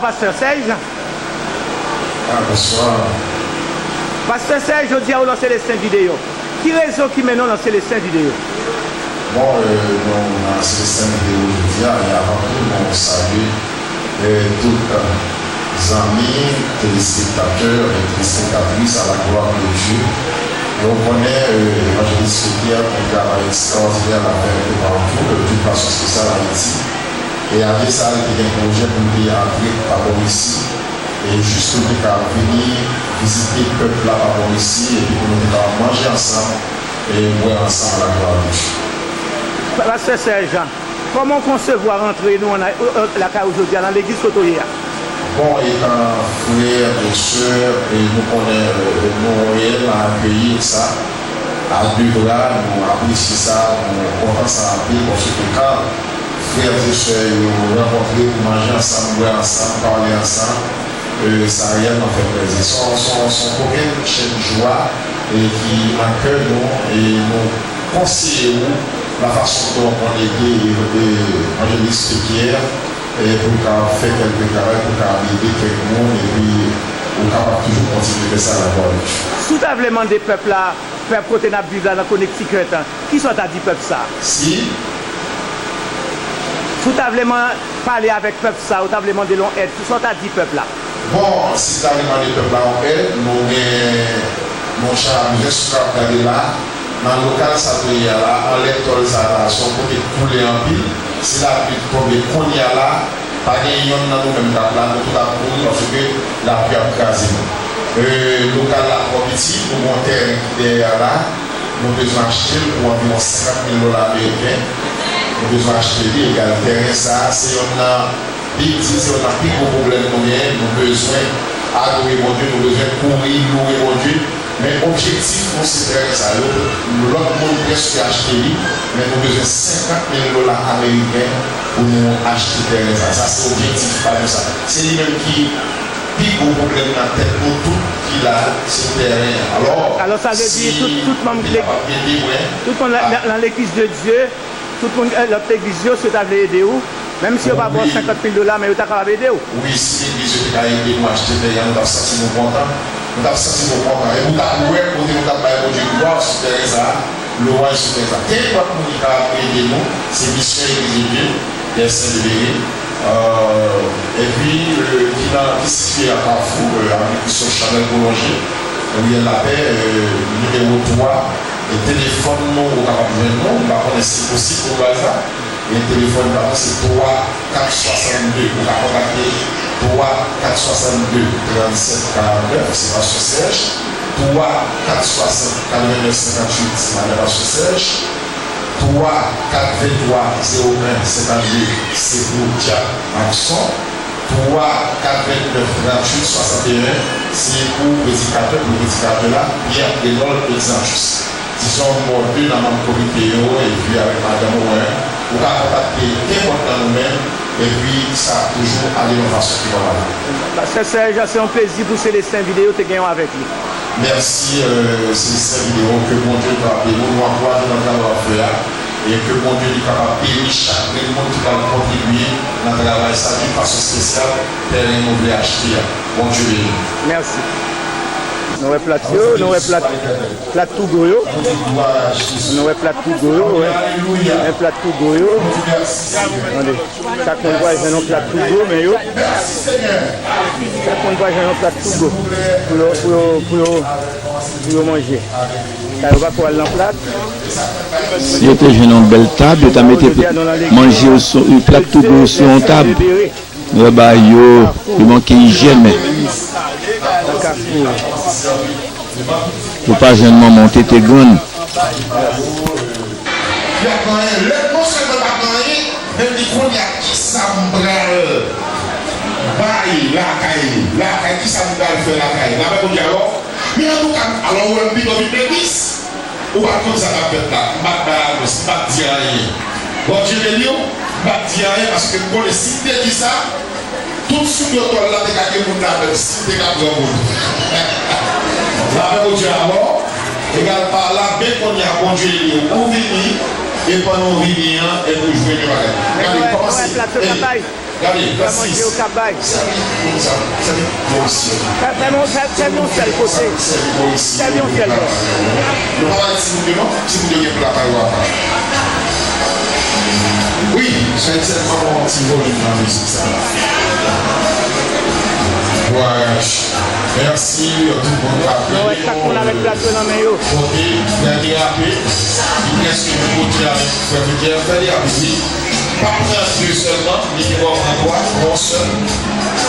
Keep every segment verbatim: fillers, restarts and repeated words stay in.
Pastè Sèj. Ah, bonswa. Pastè Sèj, jodi a ou lanse Lestin Videyo. Ki rezon ki mennen w lanse Lestin Videyo? Bon, euh, nou lanse Lestin Videyo jodi a, e avan tou, nou salye, euh, tout, euh, zanmi, telespektatè e telespektatris à la gloire de Dieu. E ou konnen, euh, Evanjelis Fekè gen yon travay ekstraòdinè l ap fè enpe patou, euh, de fason espesyal Ayiti. E ane sa a, li te gen pwojè pou l te antre pa bò isi, e jis pou l te ka vini vizite pèp la pa bò isi, epi pou nou te ka manje ansanm e bwè ansanm à la gloire de Dieu. Pastè Sèj, kòman w konsevwa rantre nou an, lakay ou jodi a, nan legliz kote w ye a? Bon, etan frè e sè, e nou konnen, e, nou reyèlman akeyi sa a de bra, nou apresye sa, nou kontan sa anpil, paske kan frè e sè yo rankontre pou manje ansanm, bwè ansanm, pale ansanm, e, sa reyèlman fè plezi. Se yon, se yon, se yon kokenn chenn jwa, e, ki nan kè nou, e nou konseye w la fason ke w konn ede, e, e, Evanjelis Fekè, e pou l ka fè kèlke travay, pou l ka ede kèk moun, epi ou kapab toujou kontinye fè sa la vwa de Dye. Si w ta vle mande pèp la, pèp kote n ap viv la nan Connecticut, kisa w ta di pèp sa? Si. Si w ta vle man-, pale avèk pèp sa, ou ta vle mande l yon èd, kisa w ta di pèp la? Bon, si ta vle mande pèp la yon èd, nou gen, monchè, mezye, si w ap gade la, nan lokal sa nou ye a la, anlè tòl sa a la, se yon kote k koule anpil. Si lapli tonbe kounye a la, pa gen yonn nan nou menm k ap la, nou tout ap mouri paske lapli ap kraze nou. E, lokal la twò piti, nou gen yon tèren ki dèyè a la, nou bezwen achte l pou anviwon senkant mil dola ameriken. Nou bezwen achte li, egal tèren sa a, se yonn nan Bib di se youn nan pi gwo pwoblèm nou genyen, nou bezwen adore Bondye, nou bezwen kouri, louwe Bondye. Men objektif nou se tèren sa yo. Lòt moun prèske achte li, men nou bezwen senkant mil dola ameriken pou nou achte tèren sa. Sa se objektif pa nou sa. Se li menm ki pi gwo pwoblèm nan tèt nou tout ki la, se tèren an. Alò, alò, sa vle di si tout, tout manm nou te kapab ede mwen, tout moun nan, nan, nan legliz de Dye, tout moun, eh, lòt legliz yo, si yo ta vle ede w, menm si yo pa ba w senkant mil dola, men yo ta kapab ede w. Wi, si legliz yo te ka ede nou achte tèren an, nou t ap santi nou kontan. Nou t ap santi nou kontan. Epi w t ap wè kote nou t ap bay Bondye glwa sou tèren sa a, lwanj sou tèren sa a. Kenpòt moun ki kapab ede nou, se Misyon Eglise de Dieu des Saints de Béret, euh, epi, euh, ki nan, ki sitiye a Kafou, euh, avèk Misyon Chanèl Pwolonje, riyèl Lapè, euh, nimewo twa. E telefòn nou, ou kapab jwenn nou, m pa konnen si posib pou nou bay sa. E telefòn pa nou se twa kat swasann de. Ou ka kontakte twa kat swasann de, trannsèt karannèf, se Pastè Sèj. Twa kat swasann, katrevennèf senkantuit, se Madan Pastè Sèj. Twa kat venntwa, zewo en senkannde, se pou Dyak Makson. Twa kat vennnèf tranntuit swasanteyen, se pou predikatè, pou predikatè la, Pierre Renold Exantus. Dizon m bò de nan manm komite yo, epi avèk madanm ou mwen, ou ka kontakte kenpòt nan nou menm, epi sa ap toujou ale yon fason ki nòmal. Pastè Serge, se yon plezi pou Celestin Vidéo te genyen avèk li. Mèsi, euh, Celestin Vidéo, ke Bondye frape nou, nou ankouraje nan travay w ap fè a, e ke Bondye li kapab beni chak grenn moun ki pral kontribye nan travay sa, d'une façon spéciale, tèren nou vle achte a. Bondye beni. Mèsi. Nou wè plat yo, nou wè plat, plat Tougo yo. Nou wè plat Tougo yo, wè. Men plat Tougo yo. Tande. Chak moun pral jwenn yon plat Tougo, men yo. Chak moun pral jwenn yon plat Tougo. Pou yo, pou yo, pou yo, pou yo manje. Sa yo pa ko al nan plat. Si yo te jwenn yon bèl tab, yo ta mete manje yo sou, plat Tougo yo sou yon tab. Yo ba yo, yo manke ijyèn, men. Yo pa jwenn manman w tete grann. Y ap manyen, lè non sèlman y ap manyen, men li konnen a kisa m pral bay lakay, lakay, kisa m pral fè lakay. N ap wè Bondye alò. Men antouka, alò ou wè m pito vin legliz. Ou pa t konn sa k ap fèt la. M pa t bay anons, m pa t di anyen. Bondye beni w, m pa t di anyen paske m konnen si m te di sa, tout soud yo tòl la te ka gen moun ladan l, si m te ka pran moun. Lapè Bondye avè w. Egal pa la, men kounye a, Bondye beni w. Ou vini, e pandan w vini an, epi w jwenn yon bagay. Gade, kòmanse. Gade, gade manje yo ka bay. Sèvi moun sa, sèvi Moris yo. Fè, fè m yon sèl, sèvi yon sèl kote. Sèvi Moris yo. Sèvi yon sèl bò. Nou pa bay timoun yo non, timoun yo gen pou lakay yo apa. Wi, se sèlman yon ti volim nan mizik sa. Vwayaj. Mèsi, tout moun k ap vini. Mwen wè chak moun avèk plas yo nan men yo. Kote, frè Derape, li prèske menm kote avèk frè Midyè, frè Derape, wi. Pa pran de sèlman, li gen bò pran twa, bon sèl.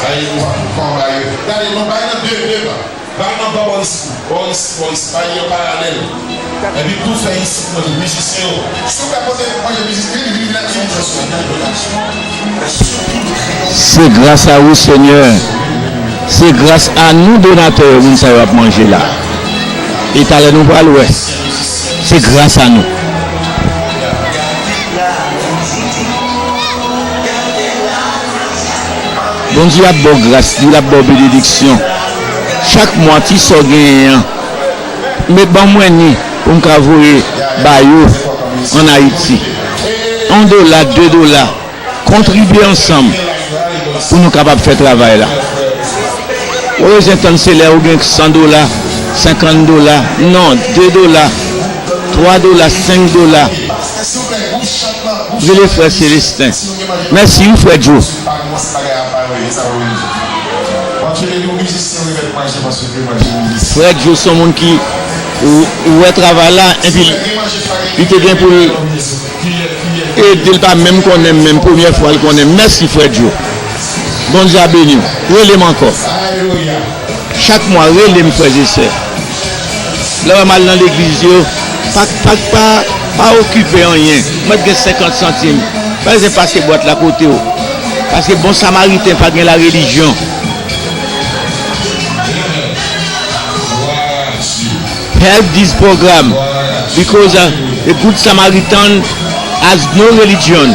Ay, nou pa pou kòm bay yo. Gade, nou bay nan de, de ba. Bay nan bò bò isi, bò isi, bò isi, bay yo paralèl. Epi tou fè isi, mwen, mizisyen yo. Si w ka pote manje mizisyen, vin, vin, vin, vin, vin, vin, vin. Se gras a ou, Senyè. Se gras a nou, donatè yo, moun sa yo ap manje la. E talè nou pral wè. Se gras a nou. Bondye ap ba w gras li, l ap ba w benediksyon. Chak mwa, ti sa w genyen an, men ban mwen ni pou m ka voye ba yo ann Ayiti. Yon dola, de dola, kontribye ansanm pou nou kapab fè travay la. Ou pa bezwen tann se lè ou gen san dola, senkant dola, non, de dola, twa dola, senk dola. Rele frè Selesten. Mèsi wi, frè Djo. Frè Djo se yon moun ki, ou, ou wè travay la, epi li te gen pou l ede l, pa menm konnen m, menm premyè fwa l konnen m. Mèsi, frè Djo. Bondye a beni w. Rele m ankò. Chak mwa, rele m, frè e sè. Lè w wè m al nan legliz yo, pa, pa, pa, pa okipe anyen. Mwen gen senkant santim. Pa bezwen pase bwat la kote w. Paske bon samariten pa gen larelijyon. Help this program because uh, the Good Samaritan has no religion.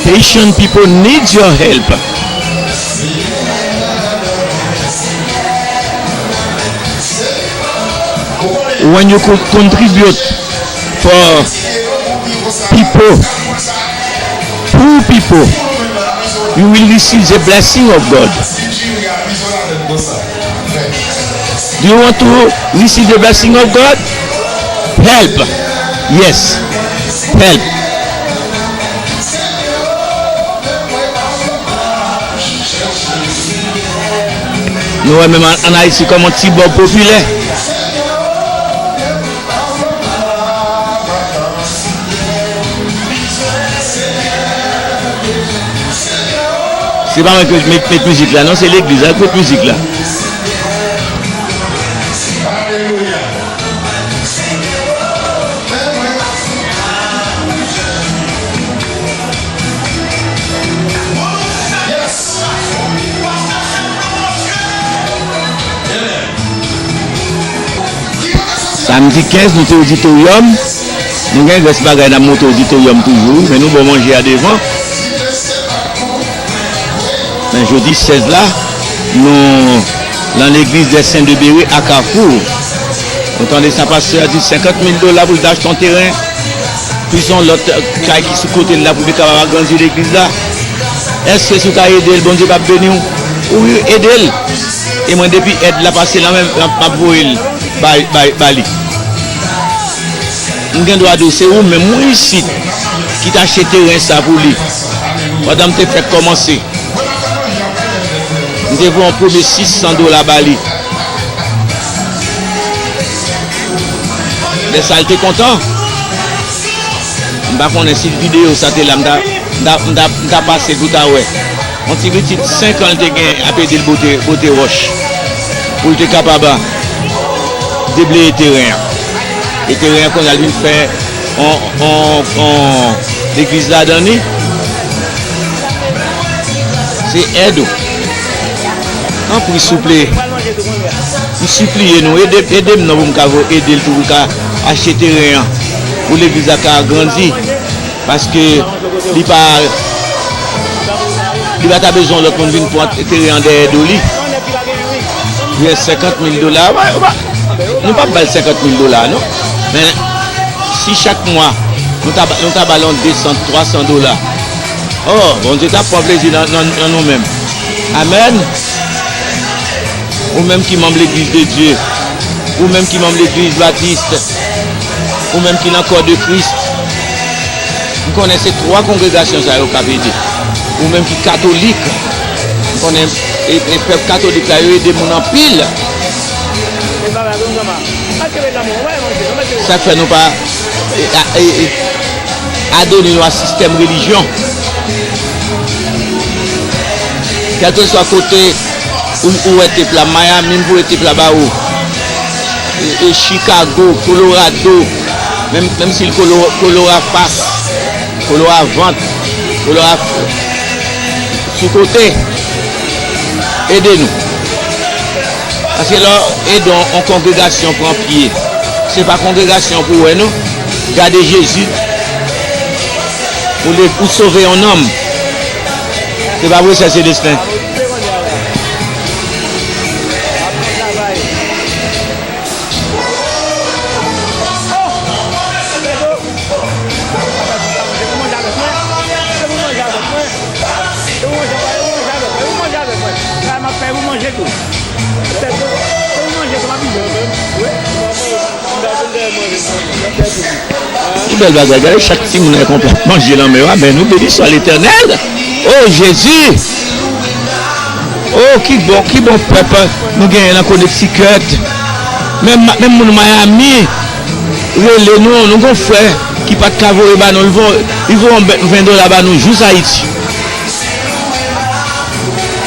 Haitian people need your help. When you could contribute for people, poor people, you will receive the blessing of God. Do you want to receive the blessing of God? Help. Yes. Help. Nou wè menm an, an Ayiti kòman ti bòb popilè. Se pa mwen ki met, met mizik la, non, se legliz la ki met mizik la. Samdi kenz, nou te oditoryòm. Nou gen rès bagay n ap monte oditoryòm toujou, men nou bon manje a devan. Men jodi sèz la, nou nan legliz dè Sen de Bere a Kafou. Nou tande sa pastè a di senkant mil dola pou l te achte yon teren, plis yon lòt, euh, kay ki sou kote l la pou li kapab agrandi legliz la. Èske si w ta ede l, Bondye p ap beni w? Wi, ede l. E mwen, depi èd la pase nan men m, m ap, m ap voye l bay, bay, ba li. M gen dwa di w, se ou menm, ou isit, ki t achte teren sa pou li. Pandan m te fèk kòmanse, m te voye yon premye sis san dola ba li. Lè sa, l te kontan. M pa konnen si videyo sa te la, m ta, m ta, m ta, m ta pase l pou ta wè. Yon ti pitit senk an l te gen ap ede l bote, bote wòch pou l te kapab debleye teren an. E teren an kounye a l vin fè on, on, on legliz ladan li. Se èd ou. Tanpri, souple. M sipliye nou, ede, ede m non pou m ka vo-, ede l tou pou l ka achte teren an. Pou legliz la ka grandi. Paske li pa, li pa ta bezwen yon lòt moun vin pran teren an dèyè do li. Li gen senkant mil dola. Ou pa, ou pa, nou p ap ba l senkant mil dola, non. Men, si chak mwa, Nou ta, nou ta ba l yon de san, twa san dola. Oh, Bondye t ap pran plezi nan, nan, nan nou menm. Amèn. Ou menm ki manm Legliz de Dye, ou menm ki manm Legliz Batis, ou menm ki nan kò de Kris, m konnen se twa kongregasyon sa yo k ap ede. Ou menm ki katolik, m konnen e, e pèp katolik la, yo ede moun anpil. Sa k fè nou pa e, a- e, e, adone nou a sistèm relijyon. Kèlkeswa kote ou, ou wè tep la, Miami, m voye tep la ba ou. E, e Chicago, Colorado, menm, menm si l kolo, kolo a fas, kolo a vant, kolo a sou kote, ede nou. Paske lè w ede yon, yon kongregasyon pran pye, se pa kongregasyon pou wè non. Gade Jezi, ou, le- ou sove yon nonm. Se pa vre, sè Selesten? Ki bèl bagay, gade chak timoun ak yon plat manje nan men yo. Amèn, nou beni swa Letènèl. O Jezi! O, ki bon, ki bon pèp nou genyen nan Connecticut. Menm, menm moun Miami rele nou, nou gon frè ki pa t ka voye ba nou, li voye, li voye yon ven dola ba nou jous Ayiti.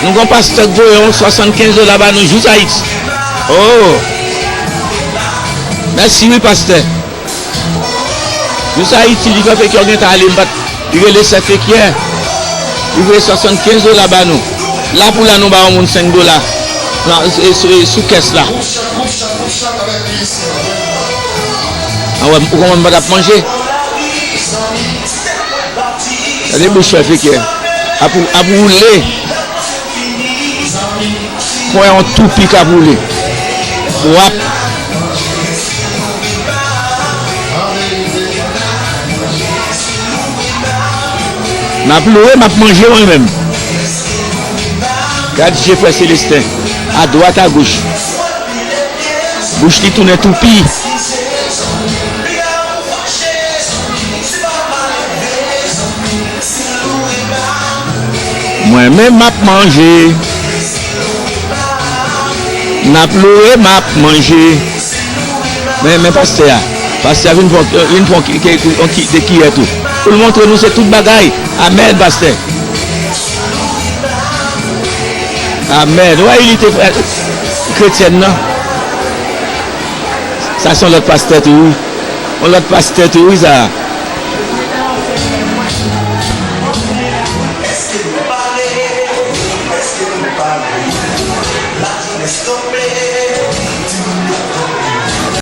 Nou gon pastè k voye yon swasannkenz dola ba nou jous Ayiti. O! Mèsi wi, pastè. Jous Ayiti, li fè Fekyè gentan ale, m pa t, li rele sè Fekyè. Li voye swasannkenz dola ba nou. La pou la, nou ba yon moun senk dola. Nan, e, sou, e, sou kès la. A wè, ou konprann m pa t ap manje? Gade bouch fè Fekyè. Ap, ap woule. Kwè yon toupi k ap woule. W ap. M ap louwe, m ap manje mwen menm. Gad je frè Selesten. Adwat, agoch. Bouch li tounen toupi. Mwen menm m ap manje. N ap louwe, m ap manje. Men, men pastè a. Pastè a vin pran, vin pran ki, ki, ki, de kiyè tou. Pou l montre nou se tout bagay. Amèn, pastè. Amèn. Ou wè inite frè kretyèn nan? Sa se yon lòt pastè tou, wi. Yon lòt pastè tou, wi, sa.